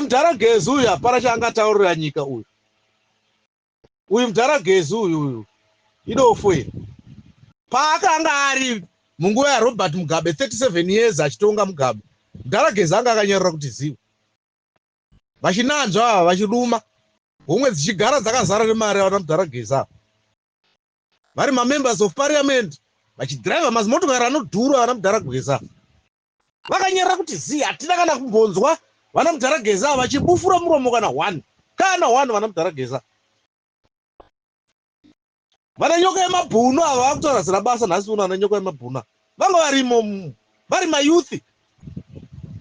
Mudhara Gezi uyu hapana chaangataurira nyika uyu. Uyu mudhara Gezi uyu uyu idofo iri. Paakanga ari munguva yaRobert Mugabe, 37 years achitonga Mugabe, mudhara Gezi anga akanyarara kuti zivo. Vachinanzva ava vachiruma homwe dzichigara dzakazara nemari vana mudhara Gezi ava. Vari mamembers of parliament vachidhiraivha mazimotokari anodhura vana mudhara Gezi ava. Vakanyarara kuti zii, hatina kana kumbonzwa vana mudhara Geza ava vachibufura muromo kana one, kana one. Vana mudhara Geza, vana nyoka yemabhunu ava vakutaura zina basa nhasi uno. Vana nyoka yemabhunu vanga varimo, vari mayouth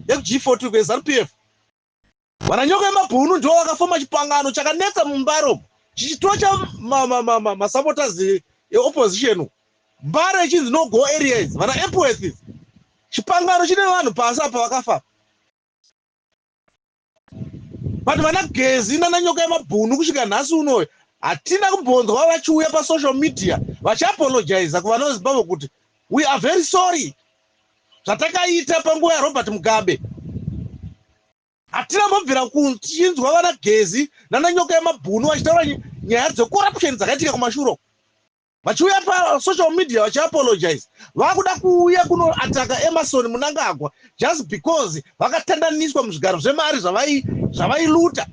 ekuG40 kweZANU PF. Vana nyoka yemabhunu ndo vakafoma chipangano chakanetsa muMbare chichitocha masupporters eopposition. Mbare ichinzi no go areas, vana Epworth, chipangano chine vanhu pasi apa vakafa. But vana Gezi nana nyoka yemabhunu kusvika nhasi unoyo hatina kumbonzwa vachiuya pasocial media vachiapologiza kuvana veZimbabwe kuti we are very sorry zvatakaita panguva yaRobert Mugabe. Hatina mbobvira kuchinzwa vana Gezi nana nyoka yemabhunu vachitaura nyaya dzecorruption dzakaitika kumashure, vachiuya pasocial media vachiapologize. Vakuda kuuya kunoataka Emmerson Mnangagwa just because vakatandaniswa muzvigaro zvemari zvavailuta,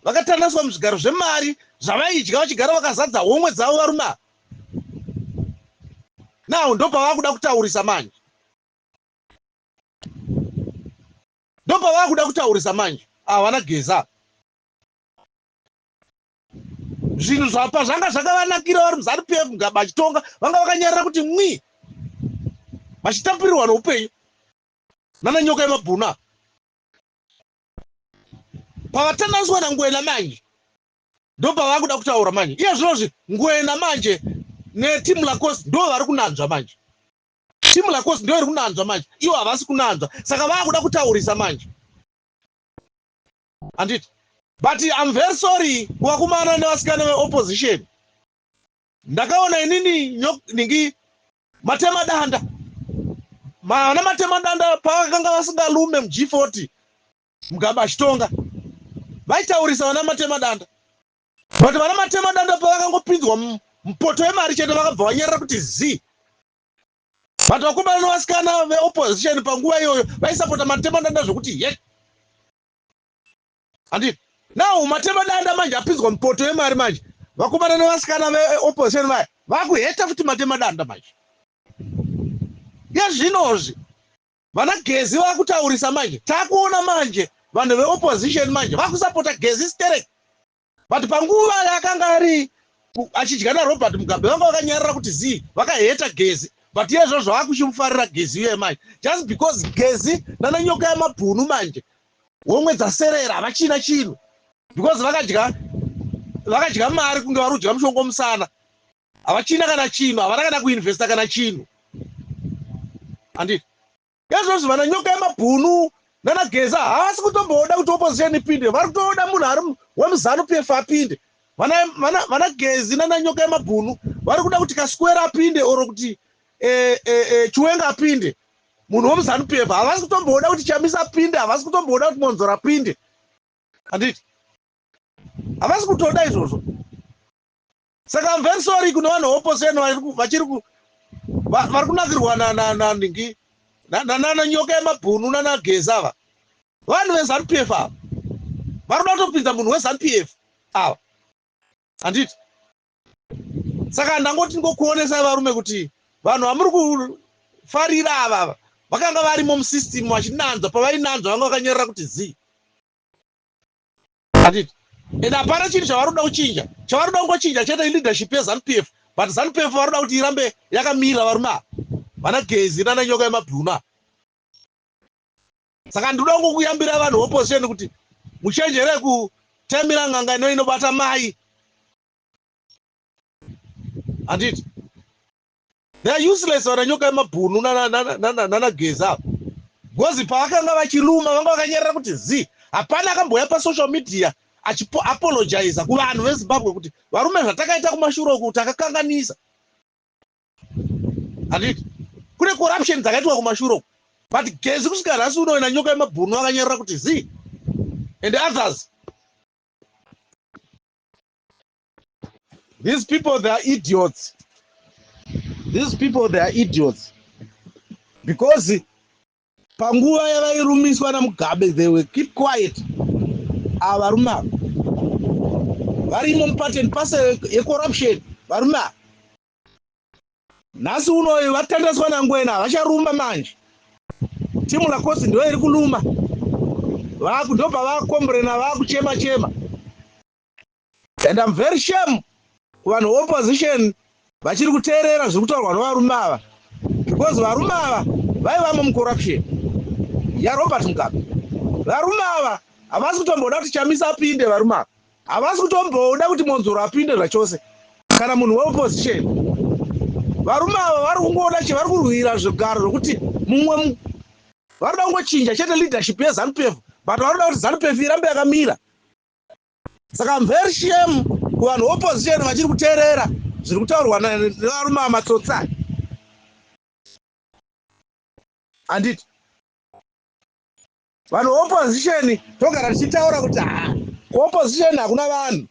vakatandaniswa muzvigaro zvemari zvavaidya vachigara vakazadza homwe dzavo varume ava. Now ndopavakuda kutaurisa manje, ndopavakuda kutaurisa manje havana Geza. Zvinhu zvapa zvanga zvakavanakira vari muZANU PF, Mugabe achitonga, vanga vakanyarara kuti mwi, vachitapirirwa noupenyu nana nyoka yemabhunu. Pavatandaniswa naNgwena manje ndopavakuda kutaura manje. Iye zvinozvi Ngwena manje neteam Lacoste ndo vari kunanzva manje. Team Lacoste ndo iri kunanzva manje, ivo havasi kunanzva, saka vakuda kutaurisa manje, handiti? But I'm very sorry kuvakomana nevasikana veopposition. Ndakaona inini ningi Matema Danda, vana Matema Danda pavakanga vasingalume muG40, Mugabe achitonga, vaitaurisa vana Matema Danda. But vana Matema Danda pavakangopinzwa mupoto yemari chete, vakabva vanyarara kuti zii. But vakomana nevasikana veopposition panguva iyoyo vaisapota Matema Danda zvokuti ye, handiti? Now Matema Danda manje apinzwa mupoto yemari manje, vakomana nevasikana veopposition vaya vakuheta futi Matema Danda manje. Yezvinozvi vana Gezi vakutaurisa manje, takuona manje vanhu veopposition manje vakusapota Gezi sterek. But panguva yakanga ari achidya naRobert Mugabe, vanga vakanyarara kuti zii, vakaheta Gezi. But iyezvozvo vakuchimufarira Gezi iyoyo manje just because Gezi nana nyoka yamabhunu manje homwe dzaserera, havachina chinhu because vakadya mari kunge vari kudya mushongo musana. Havachina kana chinhu, havana kana kuinvesta kana chinhu, handiti? Izvozvi vana nyoka yemabhunu nana Geza havasi kutomboda kuti opposition ipinde, vari kutoda munhu ari wemuZANU PF apinde. Vana Gezi nana nyoka yemabhunu vari kuda kuti Kasukuwere apinde oro kuti Chiwenga apinde, munhu wemuZANU PF. Havasi kutomboda kuti Chamisa apinde, havasi kutomboda kuti Monzora apinde, handiti? Havasi kutoda izvozvo. Saka I'm very sorry kune vanhu veopposition vachiri vari kunakirwa naningi nana nyoka yemabhunu nana Geza ava. Vanhu veZANU PF ava vari kuda kutopinza munhu weZANU PF ava, handiti? Saka ndangoti ngokuonesai varume kuti vanhu vamuri kufarira ava vakanga varimo musystem vachinanzva. Pavainanzva vanga vakanyarara kuti zii, handiti? And hapana chinhu chavari kuda kuchinja. Chavari kuda kungochinja chete ileadership yeZANU PF, but ZANU PF vari kuda kuti irambe yakamira varume ava, vana Gezi nana nyoka yemabhunu ava. Saka ndinoda kungokuyambira vanhu veopposition kuti muchenjere kutemera n'anga ino inobata mai, handiti? They are useless vana nyoka yemabhunu nana Geza ava because pavakanga vachiluma vanga vakanyarara kuti zii. Hapana akambouya pasocial media achiapologiza kuvanhu veZimbabwe kuti varume, zvatakaita kumashure uku takakanganisa, handiti? Kune corruption dzakaitwa kumashure uku. But Gezi kusvika nhasi unoina nyoka yemabhunu vakanyarara kuti zii. And others. These people, they are idiots. These people, they are idiots, because panguva yavairumiswa naMugabe, they were keep quiet. Ava varume ava varimo mupart and parcel yecorruption. Varume ava nhasi unoyu vatandaswa nangwena, havacharuma manje. Team Lacoste ndo iri kuluma, ndobva vakombrena, vakuchema chema. And I'm very shame kuvanhu veopposition vachiri kuteerera zviri kutaurwa nevarume ava, because varume ava vaivamo mucorruption yaRobert Mugabe. Varume ava havasi kutomboda kuti Chamisa apinde. Varume ava havasi kutomboda kuti Monzoro apinde zvachose kana munhu weopposition. Varume ava vari kungoda chevari kurwira zvigaro zvokuti mumwe vari kuda kungochinja chete leadership yeZANU PF, but vari kuda kuti ZANU PF irambe yakamira. Saka I'm very shame kuvanhu veopposition vachiri kuteerera zviri kutaurwa nevarume vamatsotsi. Handiti vanhu veopposition togara tichitaura kuti ha, kuopposition hakuna vanhu?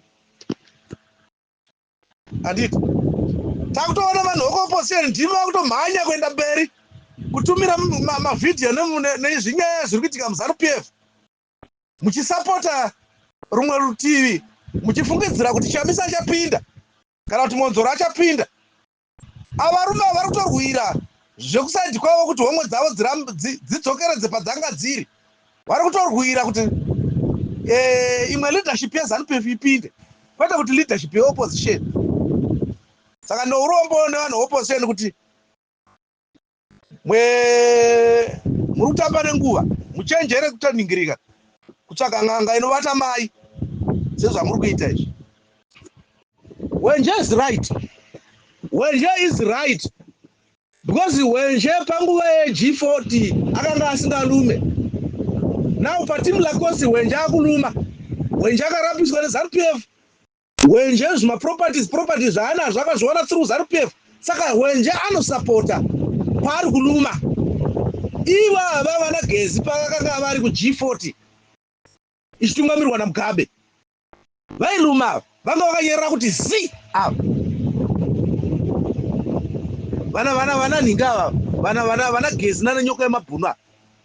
Handiti takutoona vanhu vekuopposition ndimi vakutomhanya kuenda mberi kutumira mavhidhiyo nezvinyaya zviri kuitika muZANU PF, muchisapota rumwe rutivi, muchifungidzira kuti Chamisa achapinda kana kuti Monzoro achapinda? Avarume vari kutorwira zvekuside kwavo kuti homwe dzavo dzidzokeredze padzanga dziri. Vari kutorwira kuti imwe leadership yeZANU PF ipinde, kwete kuti leadership yeopposition. Saka neurombo nevanhu veopposition kuti muri kutamba nenguva. Muchenjere kutoningirika kutsvaga n'anga inovata mai sezvamuri kuita izvi. Wenje is right. Wenje is right, because Wenje panguva yeG40 akanga asingalume. Now pateam Lacoste, Wenje akuluma. Wenje akarapiswa neZANU PF. Wenje zvimaproperties, properties zvaanazvo akazviwana through ZANU PF. Saka Wenje anosapota paari kuluma. Ivava vana Gezi pavakanga vari kuG40 ichitungamirwa naMugabe, vailuma? Vanga vakanyerera kuti zi. Ava vana nhinga ava, vana Gezi nana Nyoka yemabhunu ava,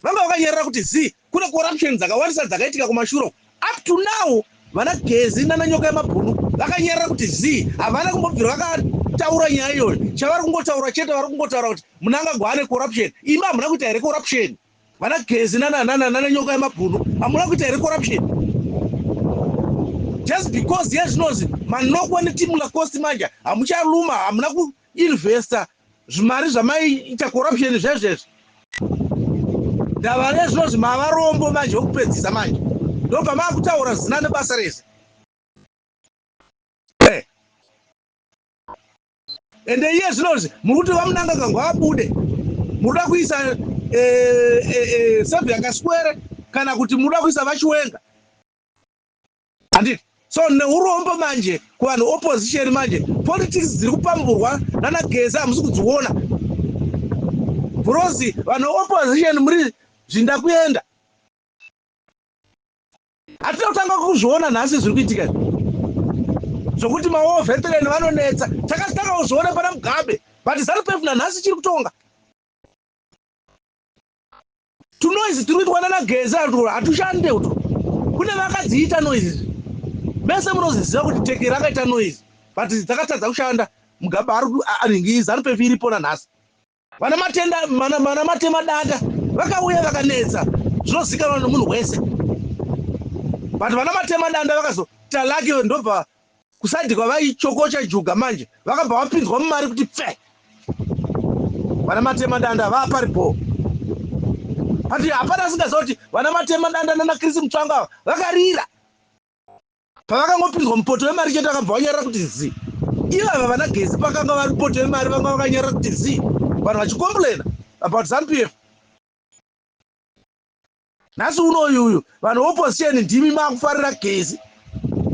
vanga vakanyerera kuti zi. Kune corruption dzakawandisa dzakaitika kumashure. Up to now vana Gezi nana Nyoka yemabhunu vakanyerera kuti zi, havana kumbobvira vakataura nyaya iyoyo. Chavari kungotaura chete, vari kungotaura kuti Mnangagwa ane corruption. Imi hamuna kuita here corruption? Vana Gezi nana Nyoka yemabhunu, hamuna kuita here corruption? Just because yezvinonzi manokwa neteam Lacoste manje hamuchaluma, hamuna kuinvesta zvimari zvamaiita corruption zvezvezvi. Ndava nezvinonzi mavarombo manje vokupedzisa manje, ndobva maakutaura zina nebasa rese. Ende iye zvinonzi muri kuti vaMnangagwa ngavabude, muri kuda kuisa Saviour Kasukuwere kana kuti muri kuda kuisa vaChiwenga, handiti? So neurombo manje kuvanhu opposition manje, politics dziri kupamburwa nanaGezi hamusi kudziona bhurozi. Vanhu opposition muri zvinda kuenda, hatina kutanga kuzviona nhasi zviri kuitika zvokuti mawar veteran vanonetsa. Takatanga kuzviona pana Mugabe, but ZANU PF nanhasi chiri kutonga. Tunoise tiri kuitwa nanaGezi hatushande uto. Kune vakadziita noise, mese munoziziva kuti teke rakaita noise, but dzakatadza kushanda. Mugabe ari ZANU PF iripo nanhasi. Vana matenda, vana matema danda vakauya vakanetsa, zvinozikanwa nomunhu wese, but vana matema danda vakazoita lucky, ndobva kuside kwavaichokocha juga manje vakabva vapinzwa mumari kuti pfe. Vana matema danda vaaparipo, but hapana asingaziva kuti vana matema danda nana Chris Mutsvangwa vakarira. Pavakangopinzwa mupoto wemari chete, vakabva vanyarara kuti zi. Ivava vana Gezi pakanga vari mupoto wemari, vanga vakanyarara kuti zi, vanhu vachicomplaina about ZANU PF. Nhasi unoyuyu vanhu veopposition ndimi makufarira Gezi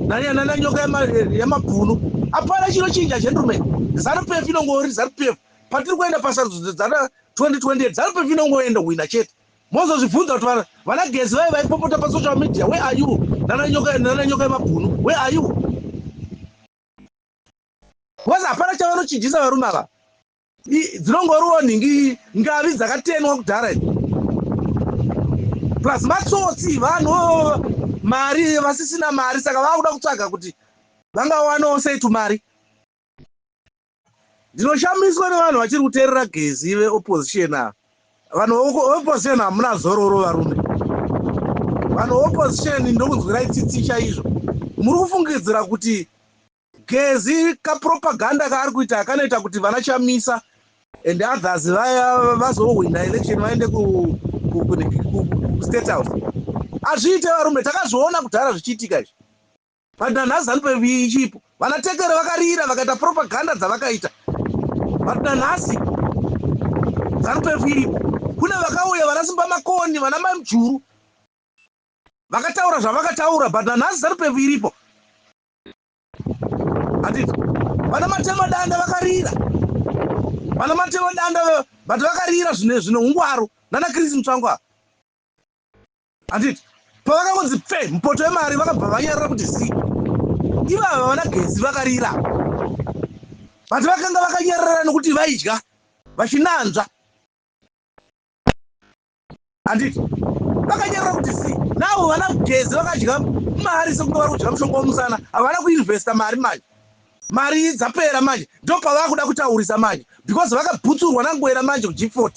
nana Nyoka yemabhunu. Hapana chinochinja, gentlemen. ZANU PF inongori ZANU PF. Patiri kuenda pasarudzo dzana 2028, ZANU PF inongoenda wina chete. Mozozvibvunza kuti vana Gezi vai vaipopota pasocial media, where are you? Nana nyoka yemabhunu, where are you? Because hapana chavanochinjisa varume ava. Dzinongoriwo nhingi, ngavi dzakatenwa kudhara idzi, plus matsotsi. Vanhu mari vasisina mari, saka vakuda kutsvaga kuti vangawanawo sei tumari. Ndinoshamiswa nevanhu vachiri kuteerera Gezi veopposition ava. Vanhu veopposition, hamuna zororo, varume. Vanhu veopposition, ndokunzwirai tsitsi chaizvo. Muri kufungidzira kuti Gezi kapropaganda kaari kuita kanoita kuti vana Chamisa and others vaya vazohwina election, vaende kuState House? Hazviite, varume. Takazviona kudhara zvichiitika izvi, but nanhasi ZANU PF ichipo. Vana Tekere vakarira, vakaita propaganda dzavakaita, but nanhasi ZANU PF iripo. Kune vakauya, vana Simba Makoni, vana Mai Mujuru, vakataura zvavakataura, but nanhasi ZANU PF iripo, handiti? Vana Matema Danda vakarira, vana Matema Danda, but vakarira zvine ungwaro, nana Chris Mutsvangwa, handiti? Pavakangonzi pfe mupoto yemari, vakabva vanyarara kuti zi. Ivava vana Gezi vakarira, but vakanga vakanyarara nokuti vaidya vachinanzva, handiti? Vakanyarara kuti zi. Navo vana Gezi vakadya mari sekunge vari kudya mushonga wemusana. Havana kuinvesta mari manje, mari dzapera manje, ndo pavakuda kutaurisa manje, because vakabhutsurwa nangwena manje kuG40.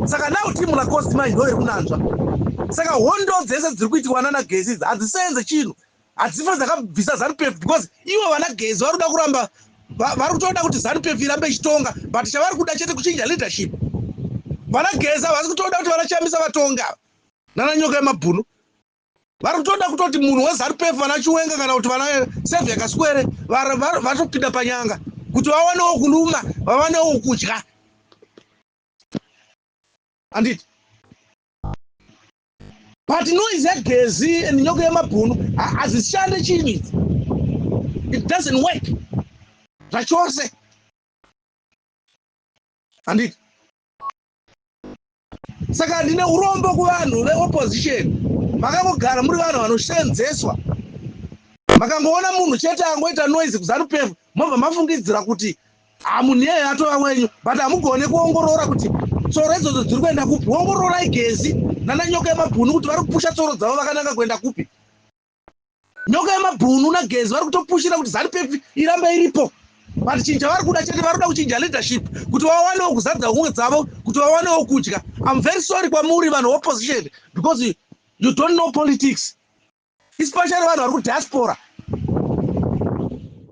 Saka now team Lacoste manje ndo iri kunanzva. Saka hondo dzese dziri kuitikwa nana Gezi idzi hadzisenze chinhu, hadzife dzakabvisa ZANU PF, because ivo vana Gezi vari kuda kuramba, vari kutoda kuti ZANU PF irambe ichitonga, but chavari kuda chete kuchinja leadership. Vana Gezi havasi kutoda kuti vana Chamisa vatonga nana Nyoka yemabhunu. Vari kutoda kutoti munhu weZANU PF, vana Chiwenga kana kuti vana Saviour Kasukuwere, vatopinda panyanga kuti vawanewo kuluma, vawanewo kudya, handiti? But noise yaGezi and Nyoka yemabhunu hadzishande chinhu idzi. It doesn't work zvachose, handiti? Saka ndine urombo kuvanhu veopposition. Makangogara muri vanhu vanoshenzeswa. Makangoona munhu chete angoita noise kuZANU PF, mobva mafungidzira kuti hamunhu iyeye atova wenyu, but hamugone kuongorora kuti tsoro idzodzo dziri kuenda kupi. Ongororai Gezi nana Nyoka yemabhunu kuti vari kupusha tsoro dzavo vakananga kuenda kupi. Nyoka yemabhunu naGezi vari kutopushira kuti ZANU PF irambe iripo, but chinja vari kuda chete, vari kuda kuchinja leadership kuti vawanewo kuzadza homwe dzavo, kuti vawanewo kudya. I'm very sorry kwamuri vanhu opposition, because you don't know politics, especially vanhu vari kudiaspora.